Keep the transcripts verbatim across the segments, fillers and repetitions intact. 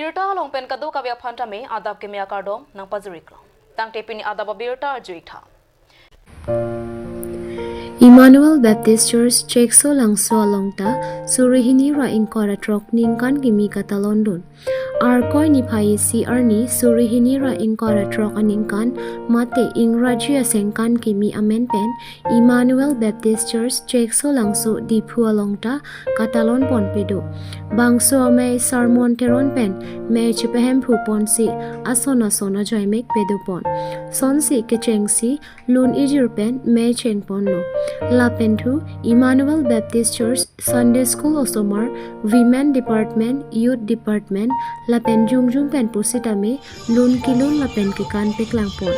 Birta along pen kadokave aphan tame adap keme akardom nangpajir-iklo. Tangte pini adap abirta arju-ik tha. Emmanuel Baptist Church, Chekso Langso along ta suri hini ra ingkoi ra throk ningkan kimi katalondun. Arkoi niphai isi arni suri hini ra ingkoi ra throk aningkan mate ingraji asengkan kimi amen pen Emmanuel Baptist Church, Chekso Langso, Diphu along ta katalon ponpe do. Bangso amei Sermon Teron pen mei chepehemphu ponsi ason ason ajoimek pedo pon. Sonsi kechengsi lun ijir pen mei cheng ponlo. Lapen thu Emmanuel Baptist Church Sunday School osomar, Women Department, Youth Department, lapen jongjong pen pusitame lun kelun lapen kekan paklang pon.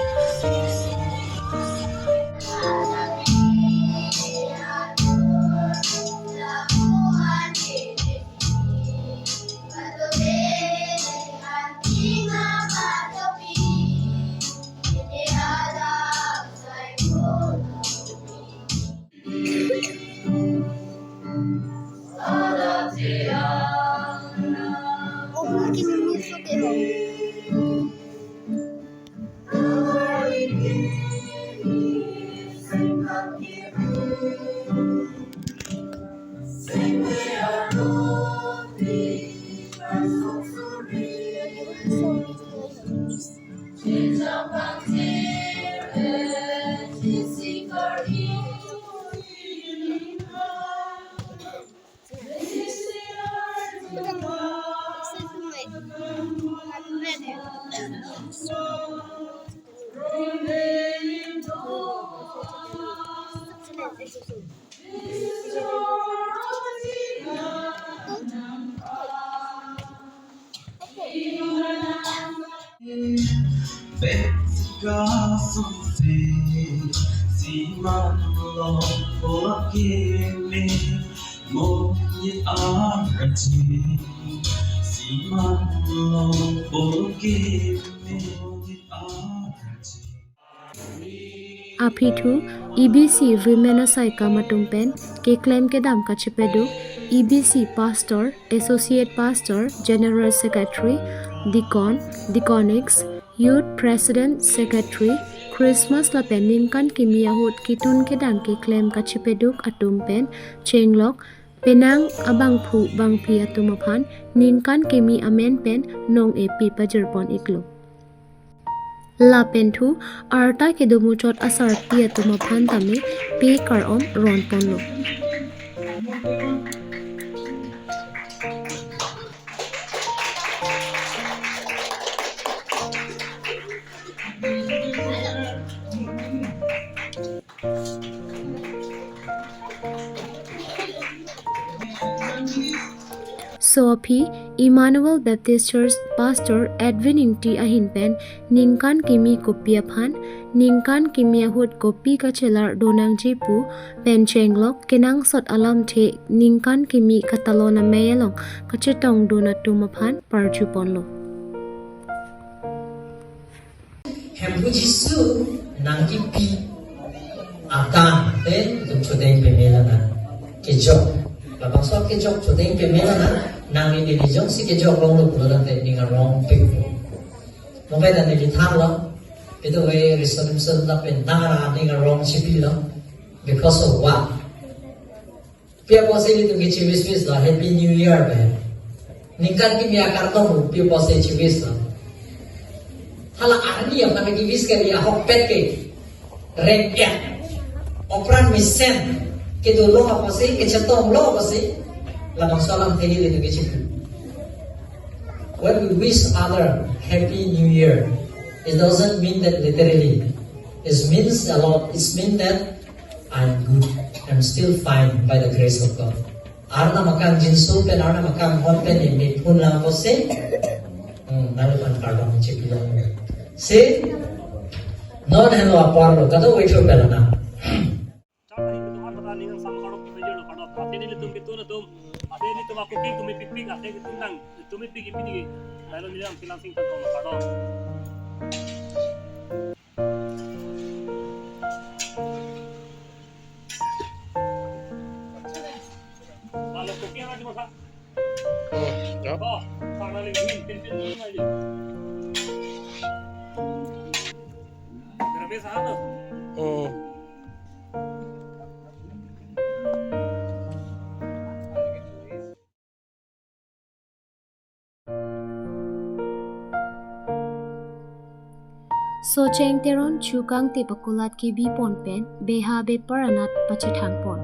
Aphi thu E B C Women asaikam atum pen keklem kedam kachepaduk E B C Pastor, Associate Pastor, General Secretary, Deacon, Deaconess, Youth President, Secretary, Christmas lapen ningkan kimi ahut ketun kedang keklem kachepaduk atum pen chenglok penang abangphu bangphi atum aphan ningkan kimi amen pen nong-epi pajir pon-iklo. Lapen thu arta kedo muchot asarpi atum aphan tame pe kar-om ron ponlo. So aphi Emmanuel Baptist Church Pastor Edwin Ingti ahin pen ningkan kimi kopi aphan, ningkan kimi ahut kopi kachelar do nangji pu pen chenglok kenangsot alamthe ningkan kimi katalon amei along kachetongdun atum aphan parju ponlo. Hemphu Jisu nangkipi adang te itum chodeng peme lonang. Kejok. Labangso kejok chodeng peme lonang. Nangli neli jongsi kejok longlo pulo tangte ning arong pik. Mobile ta neli thanlo. Ito we resolution lapen nang ara ning arong chipilo. Because of what? Pi apotsi ilitum ke chi-wish wish lo Happy New Year pen. Ningkan kimi akardom pi apotsi chi-wish lo. Hala arni aphan ke wish kali ahokpet ke. Rengpiak. Opran mesen. Kedolo apotsi, kechetonglo apotsi. Labangso alamthe ilitum ke chi-wish. When we wish other Happy New Year, it doesn't mean that literally. It means a lot. It means that I'm good. I'm still fine by the grace of God. Arnam akangjinso pen Arnam akanghon pen neli phun lang apotsi. Hmm, nangphan kardom chipilo. Si, non helo apor lo, kado wait for pelana. Hmm. Socheng Teron chukangtip akulat kebi pon pen beha bepar anat pachethang pon.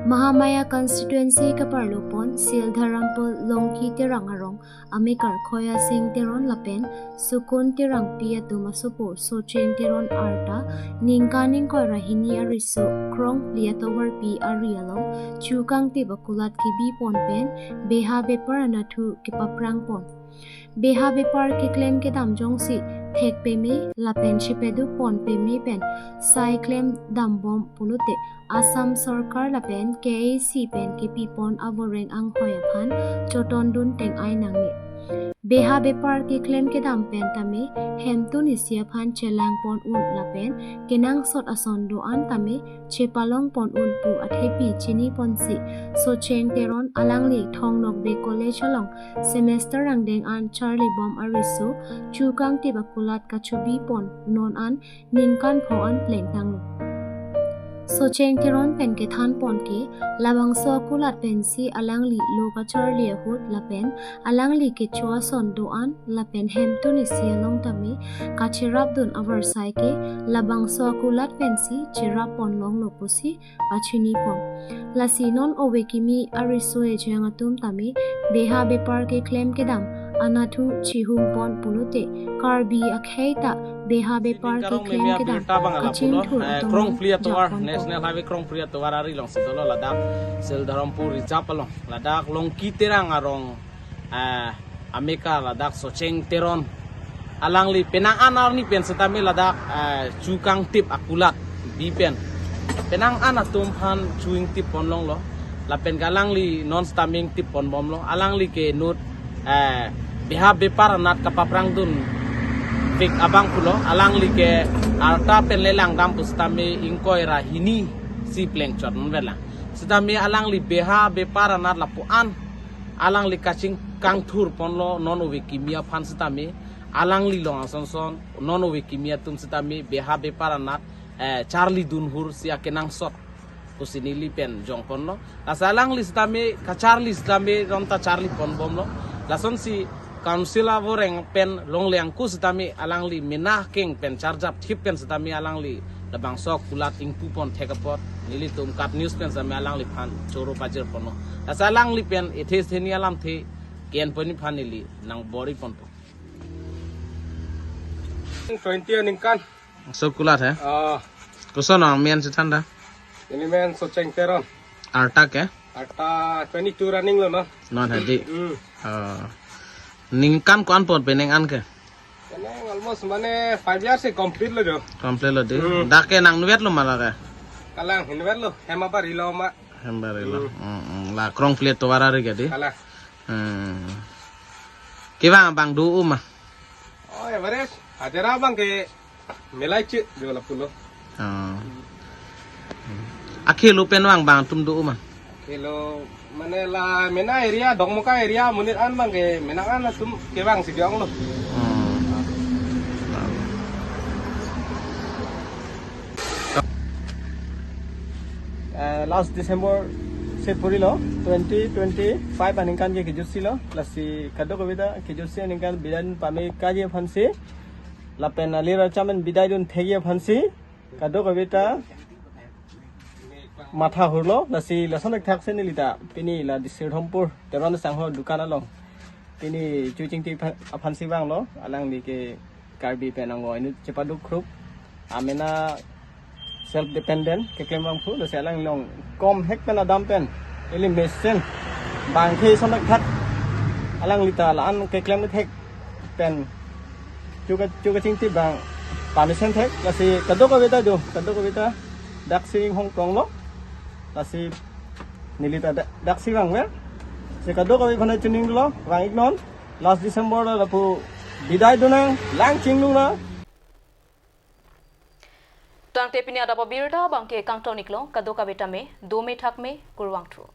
Mahamaya constituency kaparlo pon Sildharampur Longki Terang arong amekar Khoya Sing Teron lapen Sukun Terangpi atum asopo Socheng Teron arta ningkan ingkoi ra hini ariso krongphli atovarpi ari along chukangtip akulat kebi pon pen beha bepar anathu kepaprang pon. Beha bepar keklem kedam jongsi thek peme lapen chepaduk pon peme pen sai klem dambom pulote Assam Sorkar lapen K A C pen kepi pon avoreng anghoi aphan choton dun teng-ai nangne. Beha bepar keklem kedam pen tame hemtun isi aphan chelang pon un lapen kenangsot ason do-an tame chepalong pon un pu athepi chini ponsi Socheng Teron alangli Thong Nokbe College along semester angdeng an charli bom ariso chukangtip akulat kachubi pon non an ningkan pho an plengtanglo. Socheng Teron pen kethan pon ke labangso akulat pensi alangli lo kacharli ahut lapen alangli kecho ason do-an lapen hemtun isi along tame kacherap dun avarsai ke labangso akulat pensi cherap pon longlo pusi pachini pon. Lasi non ove kimi ariso ejang atum tame beha bepar keklem kedam anathu chihung pon pulote Karbi akhei ta beha bepar keklem kedam kachingthur eh, atum krongphli atovar japon pon. National Highway krongphli atovar ari alongsi dolo ladak Sildharampur Reserve along ladak Longki Terang arong eh, amekar ladak Socheng Teron alangli penang an arni pen setame ladak eh, chukangtip akulat bi pen penang an atum aphan chuingtip pon longlo lapen ke alangli non setame ingtip pon bomlo alangli ke inut eh, beha bepar anat kapaprang dun pik abang pulo alangli ke arta pen lelang dam pu setame ingkoi ra hini si plengchot non velang setame alangli beha bepar anat lapu an alangli kachingkangthur ponlo non ove kimi aphan setame alangli along asonson non ove kimi atum setame beha bepar anat eh, charli dunhur si akenangsot pusi neli pen jong ponlo. Lasi alangli setame kacharli setame ronta charli pon bomlo. Lasonsi council avoreng pen longle angku setame alangli mena keng pen charjap thip pen setame alangli labangso akulat ingpu pon thek apot nelitum KAT News pen setame alangliphan choro pajir ponlo. Lasi alangli pen ethe seni alamthe ke-en pon aphan neli nang bor-i ponpo. Twenty aningkan. So akulat he? Oh. Koson nang men si than ta? Neli men Socheng Teron. Arta ke? Arta twenty-two running lo no. Non hadi. Hmm. Oh. Ningkan ko-an pon penang an ke? Penang almost mane five years si complete lo jo. Complete lo di. Hmm. Dak ke nang inutvet lo ma la ke? Kalang inutvet lo. Hem abarilo ma. Hem abarilo. Hmm. Hmm, hmm. La krongphli atovar ari ke di? Kalang. Hmm. Kevang abang do-o ma? Oh, average. Hajira abang ke milai chik jo lapulo. Oh. Akhelo pen vang abang atum do-o ma? Akhelo mane la mena area, Dokmoka area, monit an abang ke mena an atum kevang si jonglo. Oh. Eh, last December si purilo, twenty twenty-five aningkan ke kejut silo, lasi kadokave ta kejut si aningkan bidai dun pame kaji aphansi, lapen alir acham pen bidai dun thekji aphansi, kadokave ta matha hurlo, lasi lason thakthak si neli ta pini la Sildharampur Teron sangho dukan along pini chuchingtip aphan, aphansi vanglo, alangli ke Karbi pen ango inut chepaduk krup, amena self dependent keklem vangphu, lasi alanglong kom hek pen adam pen, ili mesen bangke sonak thak, alangli ta la-an keklem thek pen chuka, chukachingtip abang pamesen thek, lasi kadokave ta do, kadokave ta daksi inghong tonglo, lasi neli ta da-, daksi vangver. Si kadokave aphan chuning lo, vang-iknon. Last December lo lapu bidai dun nang, lang chinglu na. Tangte pini adap abirta abangke kangton-iklo, kadokave tame dome thakme, kurvangthu.